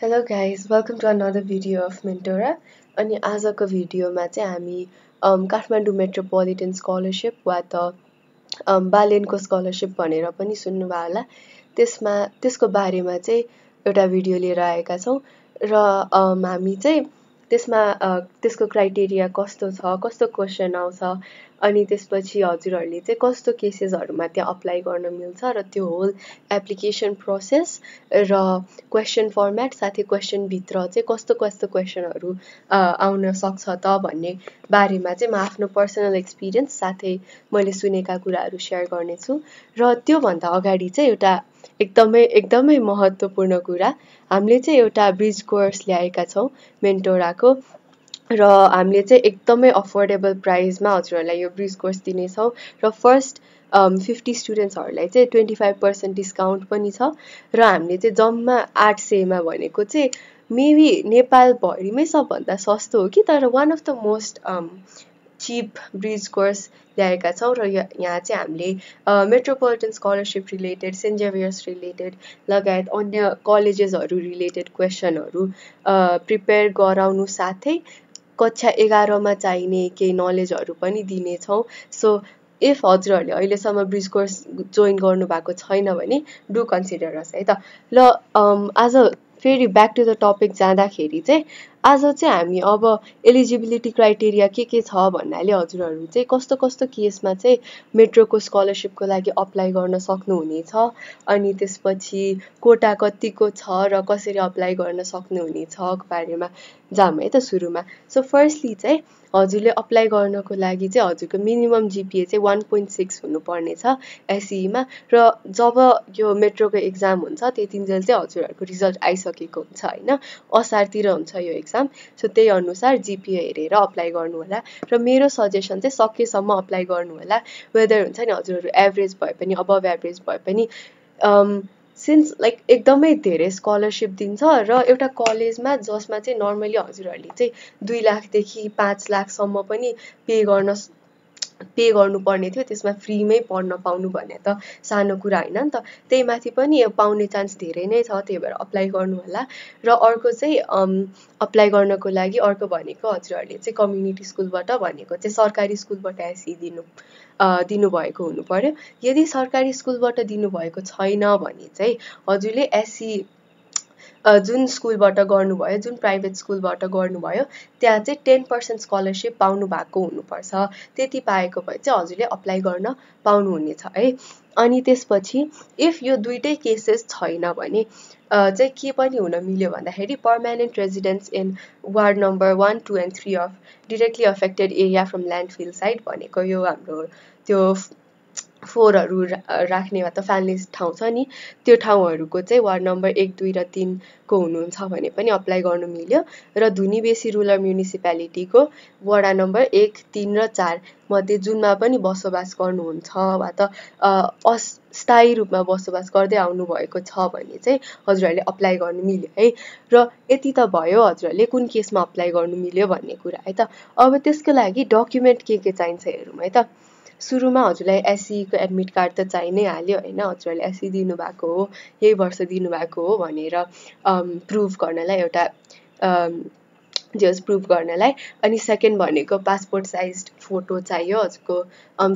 Hello guys, welcome to another video of Mentora. अनि आजको भिडियोमा चाहिँ हामी काठमाडौँ मेट्रोपोलिटन स्कलरशिप वा त बालेनको स्कलरशिप भनेर पनि सुन्नुभयो होला। त्यसको बारेमा चाहिँ एउटा भिडियो लिएर आएका छौं र हामी चाहिँ त्यसको क्राइटेरिया कस्तो छ, कस्तो क्वेशन आउँछ अनि त्यसपछि हजुरहरूले चाहिँ कस्तो केसेसहरुमा त्यहाँ अप्लाई गर्न मिल्छ र त्यो होल एप्लिकेसन प्रोसेस र क्वेशन फर्मेट साथै क्वेशन भित्र चाहिँ कस्तो क्वेशनहरु आउन सक्छ त भन्ने बारेमा चाहिँ म आफ्नो पर्सनल एक्सपिरियन्स साथै मैले सुनेका कुराहरु शेयर गर्ने छु र त्यो भन्दा अगाडि चाहिँ एउटा एकदमै महत्त्वपूर्ण कुरा हामीले चाहिँ एउटा ब्रिज कोर्स ल्याएका छौं मेन्टोराको र हामीले चाहिँ एकदमै अफोर्डेबल प्राइसमा हजुरहरूलाई यो ब्रिज कोर्स दिने छौं र फर्स्ट 50 स्टुडेन्ट्सहरुलाई चाहिँ 25% डिस्काउन्ट पनि छ र हामीले चाहिँ जम्मा 800 मा भनेको चाहिँ मेबी नेपाल भरिमै सबभन्दा सस्तो हो कि तर one of the most cheap bridge course ल्याएका छौं र यहाँ चाहिँ हामीले metropolitan scholarship related saint Xavier's related लगायत अन्य कलेजेसहरु रिलेटेड क्वेशनहरु प्रिपेयर गराउनु साथै कक्षा 11 मा चाहिने केही नलेजहरु पनि दिने छौं। सो इफ हजुरहरूले अहिलेसम्म ब्रिज कोर्स जोइन गर्नु भएको छैन भने डु कन्सिडर अस है त। ल आज फेरि ब्याक टु द टपिक जाँदाखेरि चाहिँ आज चाहिँ हामी अब एलिजिबिलिटी क्राइटेरिया के छ भन्नाले हजुरहरू चाहिँ कस्तो केसमा चाहिँ मेट्रोको स्कलरशिपको लागि अप्लाई गर्न सक्नुहुनेछ अनि त्यसपछि कोटा कतिको छ र कसरी अप्लाई गर्न सक्नुहुनेछ बारेमा जाम है त सुरुमा। सो फर्स्टली चाहिँ हजुरले अप्लाई गर्नको लागि चाहिँ हजुरको मिनिमम जीपीए चाहिँ 1.6 हुनुपर्ने छ एसई मा र जब यो मेट्रोको एक्जाम हुन्छ त्यतिन्जेल चाहिँ हजुरहरूको रिजल्ट आइसकेको हुन्छ हैन, असारतिर हुन्छ यो एक्जाम। सो त्यही अनुसार जीपीए हेरेर अप्लाई गर्नु होला र मेरो सजेसन चाहिँ सकेसम्म अप्लाई गर्नु होला, वेदर हुन्छ नि हजुरहरू एभरेज भए पनि अबभ एभरेज भए पनि सिन्स लाइक एकदमै धेरै स्कलरशिप दिन्छ र एउटा कलेजमा जसमा चाहिँ नर्मली हजुरहरूले चाहिँ 2 लाख देखि 5 लाख सम्म पनि पे गर्नुपर्ने थियो, त्यसमा फ्रीमै पढ्न पाउनु भने त सानो कुरा हैन नि त। त्यही माथि पनि यो पाउने चान्स धेरै नै छ, त्यही भएर अप्लाई गर्नु होला। र अर्को चाहिँ अप्लाई गर्नको लागि अर्को भनेको हजुरहरूले चाहिँ कम्युनिटी स्कुलबाट भनेको चाहिँ सरकारी स्कुलबाट एसई दिनु भएको हुनु पर्यो। यदि सरकारी स्कुलबाट दिनु भएको छैन भने चाहिँ हजुरले एसई जुन स्कुलबाट गर्नुभयो, जुन प्राइभेट स्कुलबाट गर्नुभयो त्यहाँ चाहिँ 10% स्कलरशिप पाउनु भएको हुनुपर्छ। त्यति पाएको भए चाहिँ हजुरले अप्लाई गर्न पाउनुहुनेछ है। अनि त्यसपछि इफ यो दुईटै केसेस छैन भने चाहिँ के पनि हुन मिल्यो भन्दाखेरि permanent residence in ward number 1, 2 and 3 of directly affected area from landfill site भनेको यो हाम्रो त्यो फोरहरु राख्ने वा त फ्यामिली ठाउँ छ नि, त्यो ठाउँहरुको चाहिँ वार्ड नम्बर 1, 2 र 3 को हुनुहुन्छ भने पनि अप्लाई गर्नु मिल्यो र धुनी बेसी रुरल म्युनिसिपालिटीको वडा नम्बर 1, 3 र 4 मध्ये जुनमा पनि बसोबास गर्नुहुन्छ वा त अस्थायी रूपमा बसोबास गर्दै आउनु भएको छ भने चाहिँ हजुरहरूले अप्लाई गर्नु मिल्यो है। र यति त भयो हजुरहरूले कुन केसमा अप्लाई गर्नु मिल्यो भन्ने कुरा है त। अब त्यसको लागि डकुमेन्ट के चाहिन्छ हेरौँ है त। सुरुमा हजुरलाई एसई को एडमिट कार्ड त चाहि नै हाल्यो हैन, हजुरहरूले एसई दिनु भएको हो, यही वर्ष दिनु भएको हो भनेर प्रुफ गर्नलाई एउटा प्रुफ गर्नलाई। अनि सेकेन्ड भनेको पासपोर्ट साइज फोटो चाहियो, हजुरको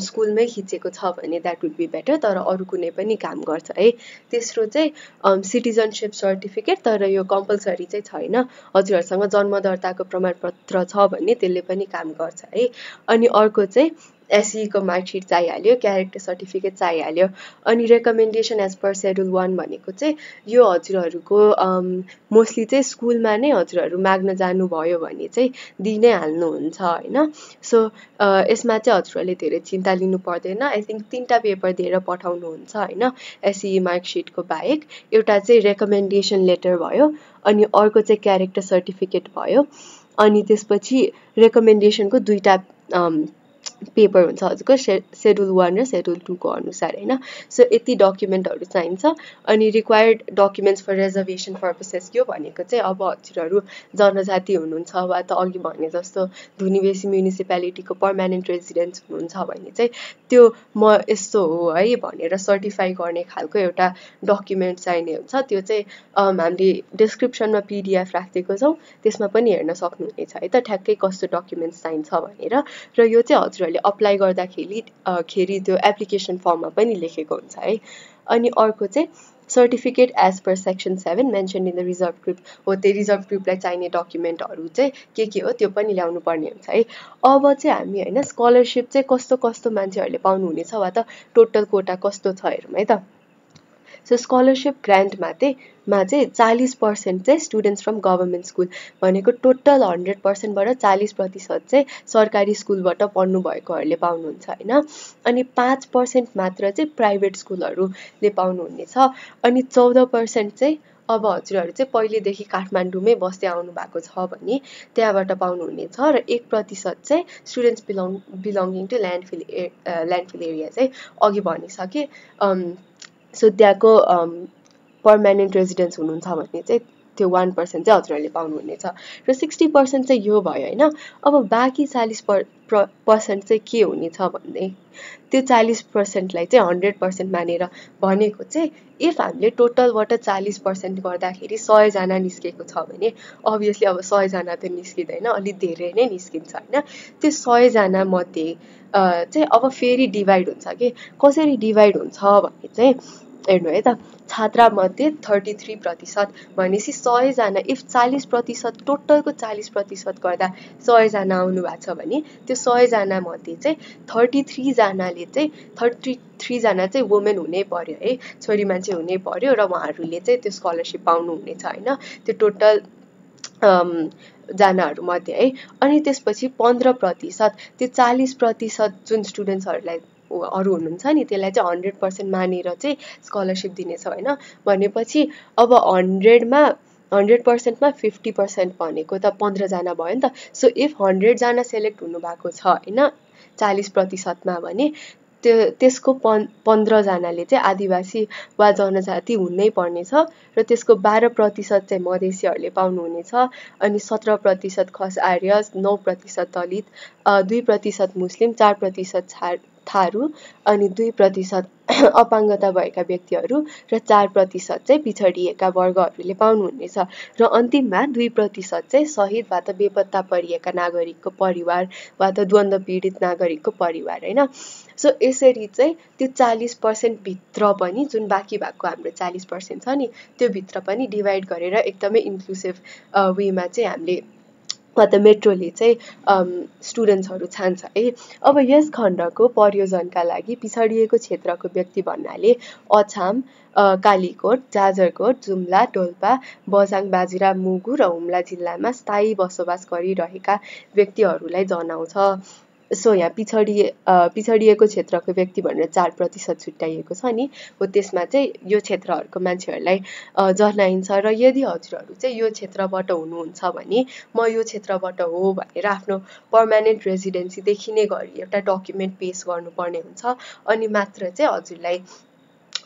स्कुलमै खिचेको छ भने द्याट वुड बी बेटर, तर अरु कुनै पनि काम गर्छ है। तेस्रो चाहिँ सिटिजनशिप सर्टिफिकेट, तर यो कम्पलसरी चाहिँ छैन, हजुरहरुसँग जन्म दर्ताको प्रमाणपत्र छ भने त्यसले पनि काम गर्छ है। अनि अर्को चाहिँ एसई को मार्कशिट चाहिहाल्यो, क्यारेक्टर सर्टिफिकेट चाहिहाल्यो। अनि रेकमेन्डेसन एज पर शेड्युल 1 भनेको चाहिँ यो हजुरहरूको मोस्टली चाहिँ स्कुलमा नै हजुरहरू माग्न जानुभयो भने चाहिँ दिनै हाल्नुहुन्छ हैन। सो यसमा चाहिँ हजुरहरूले धेरै चिन्ता लिनु पर्दैन। आई थिंक 3टा पेपर दिएर पठाउनुहुन्छ हैन एसई मार्कशिटको बाहेक। एउटा चाहिँ रेकमेन्डेसन लेटर भयो अनि अर्को चाहिँ क्यारेक्टर सर्टिफिकेट भयो। अनि त्यसपछि रेकमेन्डेसनको 2टा पेपर हुन्छ हजुरको सेड्युल 1 र सेड्युल 2 को अनुसार हैन। सो यति डकुमेन्टहरु चाहिन्छ। अनि required documents for reservation purposes के हो भनेको चाहिँ अब हजुरहरु जनजाति हुनुहुन्छ वा त अघि भने जस्तो धुनीबेसी म्युनिसिपालिटीको पर्मानेन्ट रेजिडेन्ट हुनुहुन्छ भने चाहिँ त्यो म यस्तो हो है भनेर सर्टिफाई गर्ने खालको एउटा डकुमेन्ट चाहिने हुन्छ। त्यो चाहिँ हामीले डिस्क्रिप्सनमा पीडीएफ राखेको छौं, त्यसमा पनि हेर्न सक्नुहुनेछ है त ठ्याक्कै कस्तो डकुमेन्ट्स चाहिन्छ भनेर। र यो चाहिँ हजुरहरूले अप्लाई गर्दाखेरि खेरि त्यो एप्लिकेसन फर्ममा पनि लेखेको हुन्छ है। अनि अर्को चाहिँ certificate as per section 7 mention in the reserve group हो। त्यो रिजर्भ ग्रुपलाई चाहिने डकुमेन्टहरु चाहिँ के हो त्यो पनि ल्याउनु पर्ने हुन्छ है। अब चाहिँ हामी हैन स्कलरशिप चाहिँ कस्तो कस्तो मान्छेहरूले पाउनुहुनेछ वा त टोटल कोटा कस्तो छ हेरौँ है त। सो स्कलरशिप ग्रान्टमा चाहिँ 40% चाहिँ स्टुडेन्ट्स फ्रम गभर्नमेन्ट स्कुल भनेको टोटल 100% बाट 40% चाहिँ सरकारी स्कुलबाट पढ्नु भएकोहरूले पाउनुहुन्छ हैन। अनि 5% मात्र चाहिँ प्राइभेट स्कुलहरूले पाउनुहुनेछ। अनि 14% चाहिँ अब हजुरहरू चाहिँ पहिलेदेखि काठमाडौँमै बस्दै आउनु भएको छ भने त्यहाँबाट पाउनुहुनेछ। र 1% चाहिँ students belonging to landfill area चाहिँ अघि भनिसके। सो त्यहाँको पर्मानेन्ट रेजिडेन्स हुनुहुन्छ भने चाहिँ त्यो 1% चाहिँ हजुरहरूले पाउनुहुनेछ। र 60% चाहिँ यो भयो हैन। अब बाँकी 40% चाहिँ के हुनेछ भन्ने त्यो 40% लाई चाहिँ 100% मानेर भनेको चाहिँ इफ हामीले टोटलबाट 40% गर्दाखेरि 100 जना निस्केको छ भने अभियसली अब 100 जना त निस्किदैन, अलि धेरै नै निस्किन्छ हैन। त्यो 100 जना मध्ये चाहिँ अब फेरि डिभाइड हुन्छ के कसरी डिभाइड हुन्छ भने चाहिँ हेर्नु है त छात्रा मध्ये 33% भनेपछि 100 जना इफ 40% टोटलको 40% गर्दा 100 जना आउनु भएको छ भने त्यो 100 जना मध्ये चाहिँ 33 जनाले चाहिँ 33 जना चाहिँ वुमेन हुनै पर्यो है, छोरी मान्छे हुनै पर्यो र उहाँहरूले चाहिँ त्यो स्कलरशिप पाउनु हुनेछ हैन त्यो टोटल जनाहरु मध्ये है। अनि त्यसपछि 15% त्यो 40% जुन स्टुडेन्ट्सहरुलाई हुनुहुन्छ नि त्यसलाई चाहिँ 100% मानेर चाहिँ स्कलरशिप दिनेछ हैन। भनेपछि अब 100% मा 50% भनेको त 15 जना भयो नि त। सो इफ 100 जना सेलेक्ट हुनु भएको छ हैन 40% मा भने त्यसको 15 जनाले चाहिँ आदिवासी वा जनजाति हुनै पर्नेछ। र त्यसको 12% चाहिँ मधेसीहरूले पाउनुहुनेछ। अनि 17% खस आर्य, 9% दलित, 2% मुस्लिम, 4% थारू, अनि 2% अपाङ्गता भएका व्यक्तिहरू र 4% चाहिँ पिछडिएका वर्गहरूले पाउनुहुनेछ। र अन्तिममा 2% चाहिँ शहीद वा त बेपत्ता परिएका नागरिकको परिवार वा त द्वन्द्व पीडित नागरिकको परिवार हैन। सो यसरी चाहिँ त्यो 40% भित्र पनि जुन बाँकी भएको हाम्रो 40% छ नि त्यो भित्र पनि डिभाइड गरेर एकदमै इन्क्लुसिभ वेमा चाहिँ हामीले वा त मेट्रोले चाहिँ स्टुडेन्ट्सहरू छान्छ है। अब यस खण्डको प्रयोजनका लागि पिछडिएको क्षेत्रको व्यक्ति भन्नाले अछाम, कालीकोट, जाजरकोट, जुम्ला, डोल्पा, बझाङ, बाजुरा, मुगु र हुम्ला जिल्लामा स्थायी बसोबास गरिरहेका व्यक्तिहरूलाई जनाउँछ। सो यहाँ पिछडिएको क्षेत्रको व्यक्ति भनेर 4% छुट्याइएको छ नि हो त्यसमा चाहिँ यो क्षेत्रहरूको मान्छेहरूलाई जनाइन्छ। र यदि हजुरहरू चाहिँ यो क्षेत्रबाट हुनुहुन्छ भने म यो क्षेत्रबाट हो भनेर आफ्नो पर्मानेन्ट रेजिडेन्सी देखिने गरी एउटा डकुमेन्ट पेश गर्नुपर्ने हुन्छ। अनि मात्र चाहिँ हजुरलाई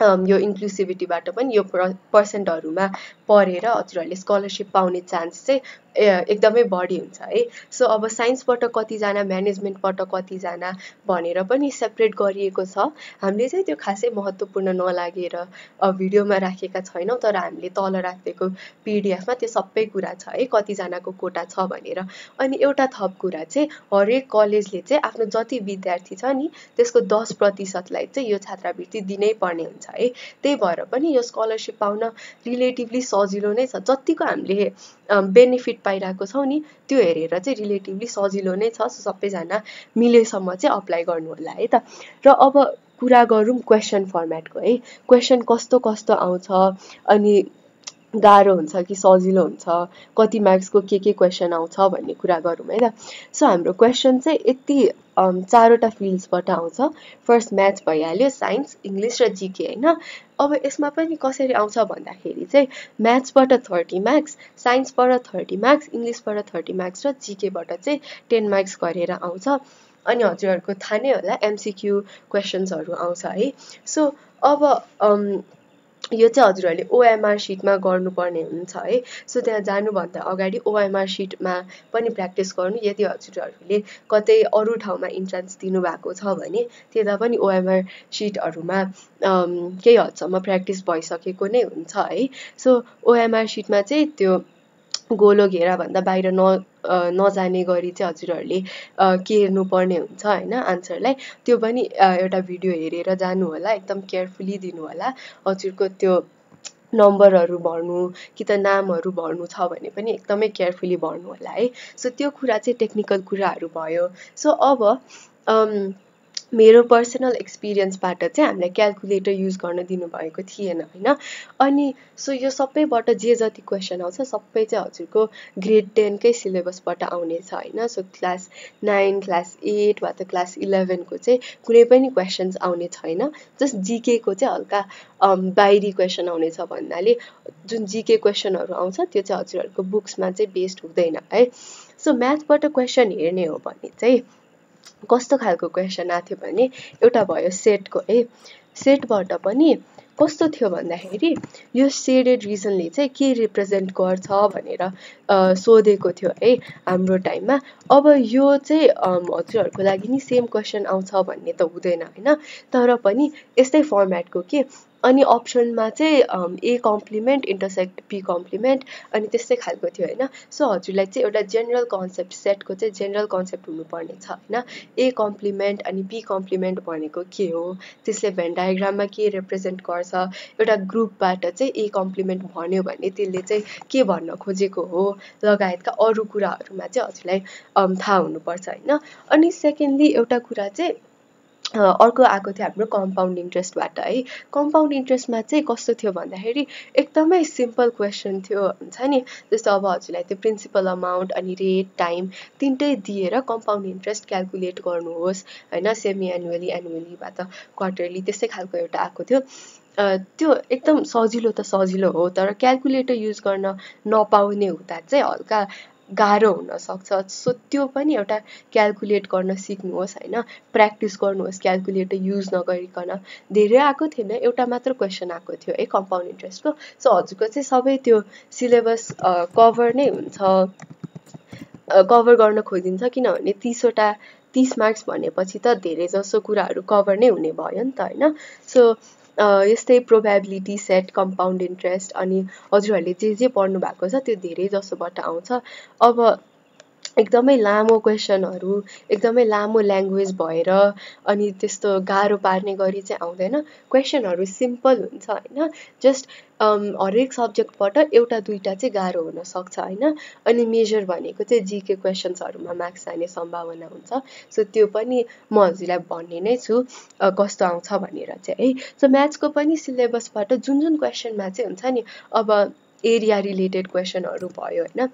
यो इन्क्लुसिभिटीबाट पनि यो पर्सेन्टहरुमा परेर हजुरहरूले स्कलरशिप पाउने चान्स चाहिँ एकदमै बढी हुन्छ है। सो अब साइन्सबाट कति जना, म्यानेजमेन्टबाट कति जना भनेर पनि सेपरेट गरिएको छ। हामीले चाहिँ त्यो खासै महत्त्वपूर्ण नलागेर भिडियोमा राखेका छैनौं, तर हामीले तल राखेको पीडीएफमा त्यो सबै कुरा छ है कति जनाको कोटा छ भनेर। अनि एउटा थप कुरा चाहिँ हरेक कलेजले चाहिँ आफ्नो जति विद्यार्थी छ नि त्यसको 10% लाई चाहिँ यो छात्रवृत्ति दिनै पर्ने हुन्छ है। त्यही भएर पनि यो स्कलरशिप पाउन रिलेटिभली सजिलो नै छ। जतिको हामीले बेनिफिट पाइरहेको छौं नि त्यो हेरेर चाहिँ रिलेटिभली सजिलो नै छ। सबैजना मिलेसम्म चाहिँ अप्लाई गर्नु होला है त। र अब कुरा गरौँ क्वेशन फर्मेटको है। क्वेशन कस्तो कस्तो आउँछ अनि गाह्रो हुन्छ कि सजिलो हुन्छ, कति मार्क्सको के क्वेशन आउँछ भन्ने कुरा गरौँ है त। सो हाम्रो क्वेशन चाहिँ यति 4वटा फिल्ड्सबाट आउँछ। फर्स्ट म्याथ्स भइहाल्यो, साइन्स, इंग्लिश र जीके हैन। अब यसमा पनि कसरी आउँछ भन्दाखेरि चाहिँ म्याथ्सबाट 30 मार्क्स, साइन्सबाट 30 मार्क्स, इंग्लिशबाट 30 मार्क्स र जीकेबाट चाहिँ 10 मार्क्स गरेर आउँछ। अनि हजुरहरूको थाहा नै होला MCQ क्वेसन्सहरू आउँछ है। सो अब यो चाहिँ हजुरहरूले OMR सिटमा गर्नुपर्ने हुन्छ है। सो त्यहाँ जानुभन्दा अगाडि OMR सिटमा पनि प्र्याक्टिस गर्नु। यदि हजुरहरूले कतै अरू ठाउँमा इन्ट्रान्स दिनुभएको छ भने त्यता पनि OMR सिटहरूमा केही हदसम्म प्र्याक्टिस भइसकेको नै हुन्छ है। सो OMR सिटमा चाहिँ त्यो गोलो घेराभन्दा बाहिर नजाने गरी चाहिँ हजुरहरूले केर्नुपर्ने हुन्छ होइन आन्सरलाई। त्यो पनि एउटा भिडियो हेरेर जानु होला, एकदम केयरफुली दिनु होला। हजुरको त्यो नम्बरहरू भर्नु कि त नामहरू भर्नु छ भने पनि एकदमै केयरफुली भर्नु होला है। सो त्यो कुरा चाहिँ टेक्निकल कुराहरू भयो। सो अब मेरो पर्सनल एक्सपिरियन्सबाट चाहिँ हामीलाई क्याल्कुलेटर युज गर्न दिनुभएको थिएन होइन। अनि सो यो सबैबाट जे जति क्वेसन आउँछ सबै चाहिँ हजुरको ग्रेड 10 कै सिलेबसबाट आउनेछ होइन। सो क्लास 9, क्लास 8 वा त क्लास 11 को चाहिँ कुनै पनि क्वेसन्स आउने छैन। जस्ट जिके को चाहिँ हल्का बाहिरी क्वेसन आउनेछ भन्नाले जुन जिके क्वेसनहरू आउँछ त्यो चाहिँ हजुरहरूको बुक्समा चाहिँ बेस्ड हुँदैन है। सो म्याथबाट क्वेसन हेर्ने हो भने चाहिँ कस्तो खालको क्वेसन आएको थियो भने एउटा भयो सेटको है। सेटबाट पनि कस्तो थियो भन्दाखेरि यो सेडेड रिजनले चाहिँ के रिप्रेजेन्ट गर्छ भनेर सोधेको थियो है हाम्रो टाइममा। अब यो चाहिँ हजुरहरूको लागि नि सेम क्वेसन आउँछ भन्ने त हुँदैन होइन, तर पनि यस्तै फर्मेटको के। अनि अप्सनमा चाहिँ A complement intersect B complement अनि त्यस्तै खालको थियो होइन। सो हजुरलाई चाहिँ एउटा जेनरल कन्सेप्ट सेटको चाहिँ जेनरल कन्सेप्ट हुनुपर्ने छ होइन। A कम्प्लिमेन्ट अनि B कम्प्लिमेन्ट भनेको के हो, त्यसले भेन डायग्राममा के रिप्रेजेन्ट गर्छ, एउटा ग्रुपबाट चाहिँ A कम्प्लिमेन्ट भन्यो भने त्यसले चाहिँ के भन्न खोजेको हो लगायतका अरू कुराहरूमा चाहिँ हजुरलाई थाहा हुनुपर्छ होइन। अनि सेकेन्डली एउटा कुरा चाहिँ अर्को आएको थियो हाम्रो कम्पाउन्ड इन्ट्रेस्टबाट है। कम्पाउन्ड इन्ट्रेस्टमा चाहिँ कस्तो थियो भन्दाखेरि एकदमै सिम्पल क्वेसन थियो हुन्छ नि। जस्तो अब हजुरलाई त्यो प्रिन्सिपल अमाउन्ट अनि रेट टाइम तिनटै दिएर कम्पाउन्ड इन्ट्रेस्ट क्याल्कुलेट गर्नुहोस् होइन। सेमी एनुअली, एनुअली वा त क्वार्टरली त्यस्तै खालको एउटा आएको थियो। त्यो एकदम सजिलो त सजिलो हो, तर क्याल्कुलेटर युज गर्न नपाउने हुँदा चाहिँ हल्का गाह्रो हुनसक्छ। सो त्यो पनि एउटा क्याल्कुलेट गर्न सिक्नुहोस् होइन, प्र्याक्टिस गर्नुहोस् क्याल्कुलेटर युज नगरिकन। धेरै आएको थिएन, एउटा मात्र क्वेसन आएको थियो है कम्पाउन्ड इन्ट्रेस्टको। सो हजुरको चाहिँ सबै त्यो सिलेबस कभर नै हुन्छ, कभर गर्न खोजिन्छ किनभने 30 मार्क्स भनेपछि त धेरै जसो कुराहरू कभर नै हुने भयो नि त होइन। सो यस्तै प्रोबेबिलिटी सेट, कम्पाउन्ड इन्ट्रेस्ट अनि हजुरहरूले जे पढ्नु भएको छ त्यो धेरै जसोबाट आउँछ। अब एकदमै लामो क्वेसनहरू एकदमै लामो ल्याङ्ग्वेज भएर अनि त्यस्तो गाह्रो पार्ने गरी चाहिँ आउँदैन। क्वेसनहरू सिम्पल हुन्छ होइन। जस्ट हरेक सब्जेक्टबाट एउटा दुईटा चाहिँ गाह्रो हुनसक्छ होइन। अनि मेजर भनेको चाहिँ जिके क्वेसन्सहरूमा मार्क्स जाने सम्भावना हुन्छ। सो त्यो पनि म हजुरलाई भन्ने नै छु कस्तो आउँछ भनेर चाहिँ है। सो म्याथ्सको पनि सिलेबसबाट जुन क्वेसनमा चाहिँ हुन्छ नि, अब एरिया रिलेटेड क्वेसनहरू भयो होइन,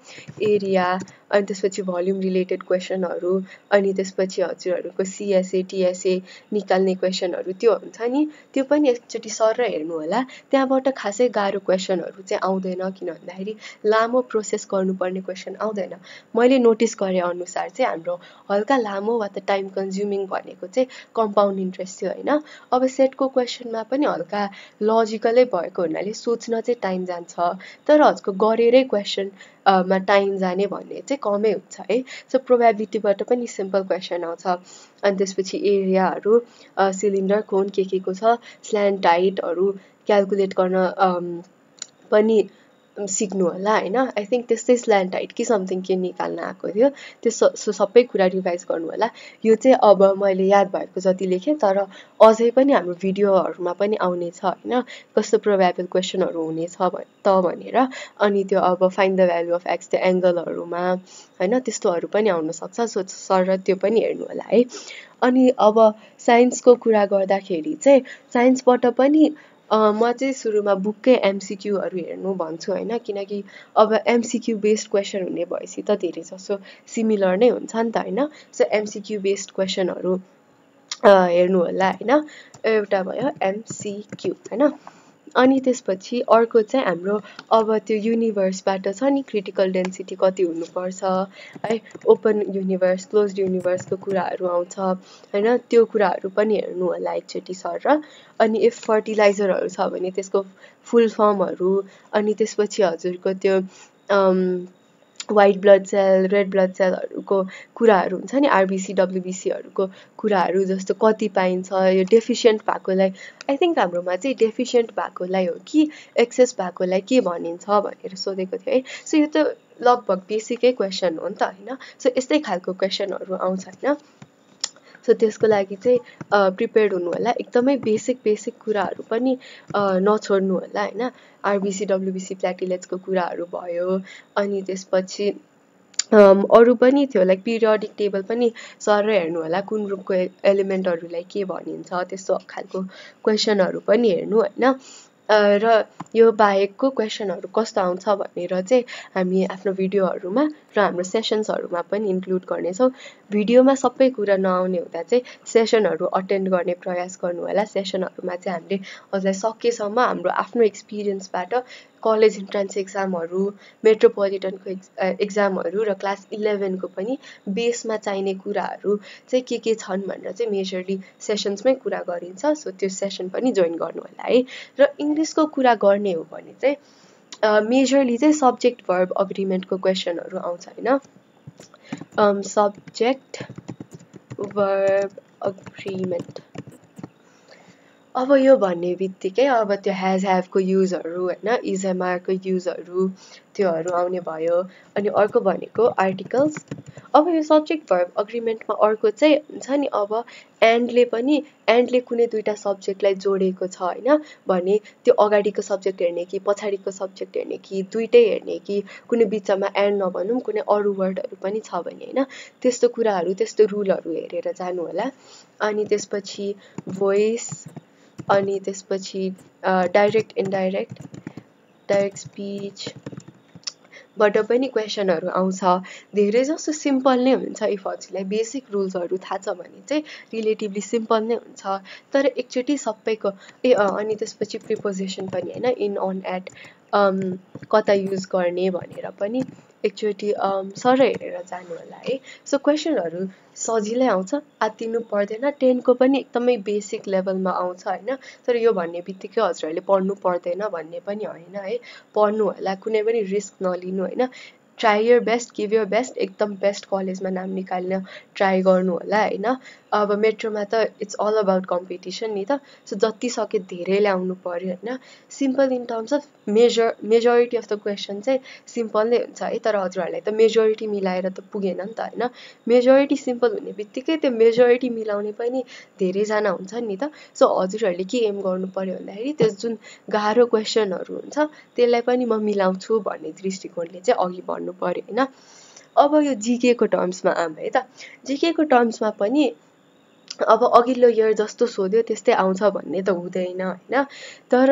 एरिया अनि त्यसपछि भल्युम रिलेटेड क्वेसनहरू अनि त्यसपछि हजुरहरूको सिएसए टिएसए निकाल्ने क्वेसनहरू त्यो हुन्छ नि, त्यो पनि एकचोटि सर हेर्नु होला। त्यहाँबाट खासै गाह्रो क्वेसनहरू चाहिँ आउँदैन किन भन्दाखेरि लामो प्रोसेस गर्नुपर्ने क्वेसन आउँदैन। मैले नोटिस गरे अनुसार चाहिँ हाम्रो हल्का लामो वा त टाइम कन्ज्युमिङ भनेको चाहिँ कम्पाउन्ड इन्ट्रेस्ट थियो होइन। अब सेटको क्वेसनमा पनि हल्का लजिकलै भएको हुनाले सोच्न चाहिँ टाइम जान्छ, तर हजुरको गरेरै क्वेसन मा टाइम जाने भन्ने चाहिँ कमै हुन्छ है। सो प्रोबेबिलिटीबाट पनि सिम्पल क्वेसन आउँछ। अनि त्यसपछि एरियाहरू, सिलिन्डर कोन के को छ, स्ल्यान्ट हाइटहरू क्याल्कुलेट गर्न पनि सिक्नु होला होइन। आई थिङ्क त्यस्तै स्ल्यान्ट हाइट कि समथिङ के निकाल्न आएको थियो, त्यो सबै कुरा रिभाइज गर्नु होला। यो चाहिँ अब मैले याद भएको जति लेखेँ, तर अझै पनि हाम्रो भिडियोहरूमा पनि आउनेछ होइन कस्तो प्रोबेबल क्वेसनहरू हुनेछ त भनेर। अनि त्यो अब find the value of x त्यो एङ्गलहरूमा होइन त्यस्तोहरू पनि आउनसक्छ। सो सर त्यो पनि हेर्नु होला है। अनि अब साइन्सको कुरा गर्दाखेरि चाहिँ साइन्सबाट पनि म चाहिँ सुरुमा बुककै एमसिक्यूहरू हेर्नु भन्छु होइन, किनकि अब एमसिक्यू बेस्ड क्वेसन हुने भएपछि त धेरै जसो सिमिलर नै हुन्छ नि त होइन। सो एमसिक्यू बेस्ड क्वेसनहरू हेर्नु होला होइन। एउटा भयो एमसिक्यू होइन। अनि त्यसपछि अर्को चाहिँ हाम्रो अब त्यो युनिभर्सबाट छ नि क्रिटिकल डेन्सिटी कति हुनुपर्छ है, ओपन युनिभर्स क्लोज्ड युनिभर्सको कुराहरू आउँछ होइन, त्यो कुराहरू पनि हेर्नु होला एकचोटि सर। र अनि इफ फर्टिलाइजरहरू छ भने त्यसको फुल फर्महरू, अनि त्यसपछि हजुरको त्यो white blood cell red blood सेलहरूको कुराहरू हुन्छ नि, आरबिसी डब्लुबिसीहरूको कुराहरू, जस्तो कति पाइन्छ, यो डेफिसियन्ट भएकोलाई, आई थिङ्क हाम्रोमा चाहिँ डेफिसियन्ट भएकोलाई हो कि एक्सेस भएकोलाई के भनिन्छ भनेर सोधेको थियो है। सो यो त लगभग बेसिकै क्वेसन हो नि त होइन। सो यस्तै खालको क्वेसनहरू आउँछ होइन। सो त्यसको लागि चाहिँ प्रिपेयर्ड हुनु होला, एकदमै बेसिक कुराहरू पनि नछोड्नु होला होइन। आरबिसी डब्लुबिसी प्लेटिलेट्सको कुराहरू भयो, अनि त्यसपछि अरू पनि थियो लाइक पिरियोडिक टेबल पनि सर हेर्नु होला, कुन ग्रुपको एलिमेन्टहरूलाई के भनिन्छ, त्यस्तो खालको क्वेसनहरू पनि हेर्नु होइन। र यो बाहेकको क्वेसनहरू कस्तो आउँछ भनेर चाहिँ हामी आफ्नो भिडियोहरूमा र हाम्रो सेसन्सहरूमा पनि इन्क्लुड गर्नेछौँ। भिडियोमा सबै कुरा नआउने हुँदा चाहिँ सेसनहरू अटेन्ड गर्ने प्रयास गर्नु होला। सेसनहरूमा चाहिँ हामीले हजुरलाई सकेसम्म हाम्रो आफ्नो एक्सपिरियन्सबाट कलेज इन्ट्रान्स एक्जामहरू, मेट्रोपोलिटनको एक्जामहरू र क्लास 11को पनि बेसमा चाहिने कुराहरू चाहिँ के छन् भनेर चाहिँ मेजरली सेसन्समै कुरा गरिन्छ। सो त्यो सेसन पनि जोइन गर्नु होला है। र इङ्ग्लिसको कुरा गर्ने हो भने चाहिँ मेजरली चाहिँ सब्जेक्ट भर्ब अग्रिमेन्टको क्वेसनहरू आउँछ होइन। सब्जेक्ट भर्ब अग्रिमेन्ट, अब यो भन्ने बित्तिकै अब त्यो हेज ह्याभको युजहरू होइन, इजएमआरको युजहरू त्योहरू आउने भयो। अनि अर्को भनेको आर्टिकल्स। अब यो सब्जेक्ट भर्ब अग्रिमेन्टमा अर्को चाहिँ हुन्छ नि, अब एन्डले कुनै दुईवटा सब्जेक्टलाई जोडेको छ होइन भने त्यो अगाडिको सब्जेक्ट हेर्ने कि पछाडिको सब्जेक्ट हेर्ने कि दुइटै हेर्ने कि कुनै बिचमा एन्ड नभनौँ कुनै अरू वर्डहरू पनि छ भने होइन, त्यस्तो कुराहरू त्यस्तो रुलहरू हेरेर जानु होला। अनि त्यसपछि भोइस, अनि त्यसपछि डाइरेक्ट इन्डाइरेक्ट, डाइरेक्ट स्पिचबाट पनि क्वेसनहरू आउँछ। धेरै जसो सिम्पल नै हुन्छ, इफ हजुरलाई बेसिक रुल्सहरू थाहा छ भने चाहिँ रिलेटिभली सिम्पल नै हुन्छ। तर एकचोटि सबैको अनि त्यसपछि प्रिपोजिसन पनि होइन, इन अन एट कता युज गर्ने भनेर पनि एकचोटि सर हेरेर जानु होला है। सो क्वेसनहरू सजिलै आउँछ, आत्तिनु पर्दैन। 10को पनि एकदमै बेसिक लेभलमा आउँछ होइन। तर यो भन्ने बित्तिकै हजुरहरूले पढ्नु पर्दैन भन्ने पनि होइन है, पढ्नु होला, कुनै पनि रिस्क नलिनु होइन। Try your best, give your best, एकदम बेस्ट कलेजमा नाम निकाल्न ट्राई गर्नु होला होइन। अब मेट्रोमा त इट्स अल अबाउट कम्पिटिसन नि त। सो जति सक्यो धेरै ल्याउनु पर्यो होइन। Simple in terms of majority of the question चाहिँ सिम्पल नै हुन्छ है। तर हजुरहरूलाई त मेजोरिटी मिलाएर त पुगेन नि त होइन। मेजोरिटी सिम्पल हुने बित्तिकै त्यो मेजोरिटी मिलाउने पनि धेरैजना हुन्छन् नि त। सो हजुरहरूले के एम गर्नु पर्यो भन्दाखेरि त्यो जुन गाह्रो क्वेसनहरू हुन्छ त्यसलाई पनि म मिलाउँछु भन्ने दृष्टिकोणले चाहिँ अघि बढ्नु पर्यो होइन। अब यो जिकेको टर्म्समा आऊँ है त। जिकेको टर्म्समा पनि अब अघिल्लो इयर जस्तो सोध्यो त्यस्तै आउँछ भन्ने त हुँदैन होइन। तर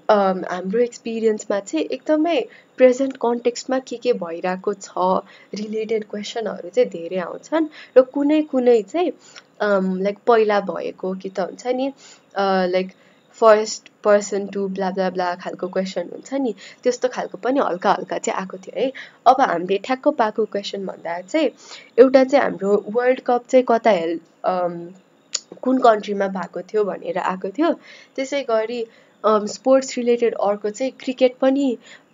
हाम्रो एक्सपिरियन्समा चाहिँ एकदमै प्रेजेन्ट कन्टेक्स्टमा के भइरहेको छ रिलेटेड क्वेसनहरू चाहिँ धेरै आउँछन्। र कुनै चाहिँ लाइक पहिला भएको कि त हुन्छ नि like first person to blah blah blah खालको क्वेसन हुन्छ नि, त्यस्तो खालको पनि हल्का चाहिँ आएको थियो है। अब हामीले ठ्याक्क पाएको क्वेसन भन्दा चाहिँ एउटा चाहिँ हाम्रो वर्ल्ड कप चाहिँ कता कुन कन्ट्रीमा भएको थियो भनेर आएको थियो। त्यसै गरी स्पोर्ट्स रिलेटेड अर्को चाहिँ क्रिकेट पनि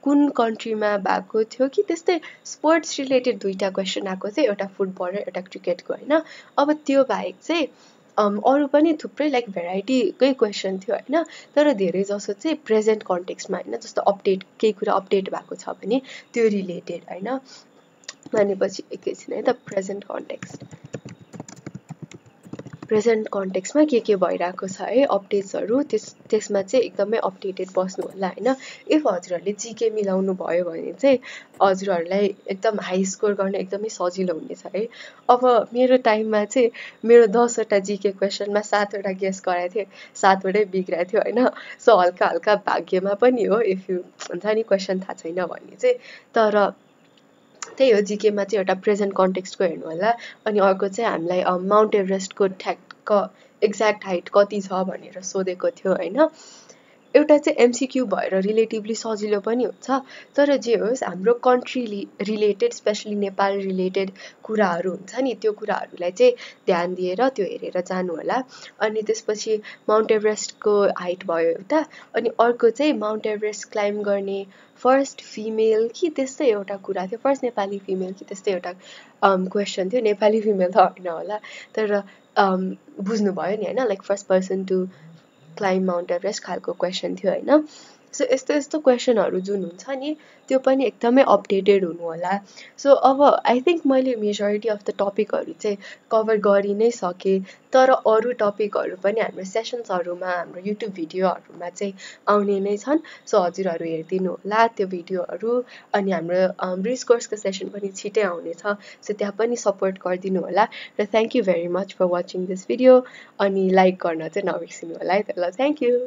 कुन कन्ट्रीमा भएको थियो कि त्यस्तै स्पोर्ट्स रिलेटेड दुईवटा क्वेसन आएको थियो, एउटा फुटबल र एउटा क्रिकेटको होइन। अब त्यो बाहेक चाहिँ अरू पनि थुप्रै लाइक भेराइटीकै क्वेसन थियो होइन। तर धेरै जसो चाहिँ प्रेजेन्ट कन्टेक्स्टमा होइन, जस्तो अपडेट केही कुरा अपडेट भएको छ भने त्यो रिलेटेड होइन। भनेपछि एकैछिन है त, प्रेजेन्ट कन्टेक्स्टमा के भइरहेको छ है अपडेट्सहरू, त्यसमा चाहिँ एकदमै अपडेटेड बस्नु होला होइन। इफ हजुरहरूले जिके मिलाउनु भयो भने चाहिँ हजुरहरूलाई एकदम हाई स्कोर गर्न एकदमै सजिलो हुनेछ है। अब मेरो टाइममा चाहिँ मेरो 10वटा जिके क्वेसनमा 7वटा गेस गराएको थिएँ, 7वटै बिग्रेको थियो होइन। सो हल्का भाग्यमा पनि हो, इफ यु हुन्छ नि क्वेसन थाहा छैन भने चाहिँ। तर त्यही हो, जिकेमा चाहिँ एउटा प्रेजेन्ट कन्टेक्स्टको हेर्नु होला। अनि अर्को चाहिँ हामीलाई माउन्ट एभरेस्टको ठ्याक्क एक्ज्याक्ट हाइट कति छ भनेर सोधेको थियो होइन। एउटा चाहिँ एमसिक्यू भएर रिलेटिभली सजिलो पनि हुन्छ तर जे होस् हाम्रो country related specially Nepal related कुराहरू हुन्छ नि त्यो कुराहरूलाई चाहिँ ध्यान दिएर त्यो हेरेर जानु होला अनि त्यसपछि माउन्ट एभरेस्टको हाइट भयो एउटा अनि अर्को चाहिँ माउन्ट एभरेस्ट क्लाइम्ब गर्ने फर्स्ट फिमेल कि त्यस्तै एउटा कुरा थियो फर्स्ट नेपाली फिमेल कि त्यस्तै एउटा क्वेसन थियो नेपाली फिमेल त होइन होला तर बुझ्नुभयो नि होइन like first person to climb mount Everest खालको क्वेसन थियो होइन सो यस्तो यस्तो क्वेसनहरू जुन हुन्छ नि त्यो पनि एकदमै अपडेटेड हुनु होला सो अब आई थिङ्क मैले मेजोरिटी अफ द टपिकहरू चाहिँ कभर गरि नै सकेँ तर अरू टपिकहरू पनि हाम्रो सेसन्सहरूमा हाम्रो युट्युब भिडियोहरूमा चाहिँ आउने नै छन् सो हजुरहरू हेरिदिनु होला त्यो भिडियोहरू अनि हाम्रो ब्रिज कोर्सको सेसन पनि छिटै आउनेछ सो त्यहाँ पनि सपोर्ट गरिदिनु होला र thank you very much for watching this video अनि लाइक गर्न चाहिँ नबिर्सिनु होला है त ल थ्याङ्क यू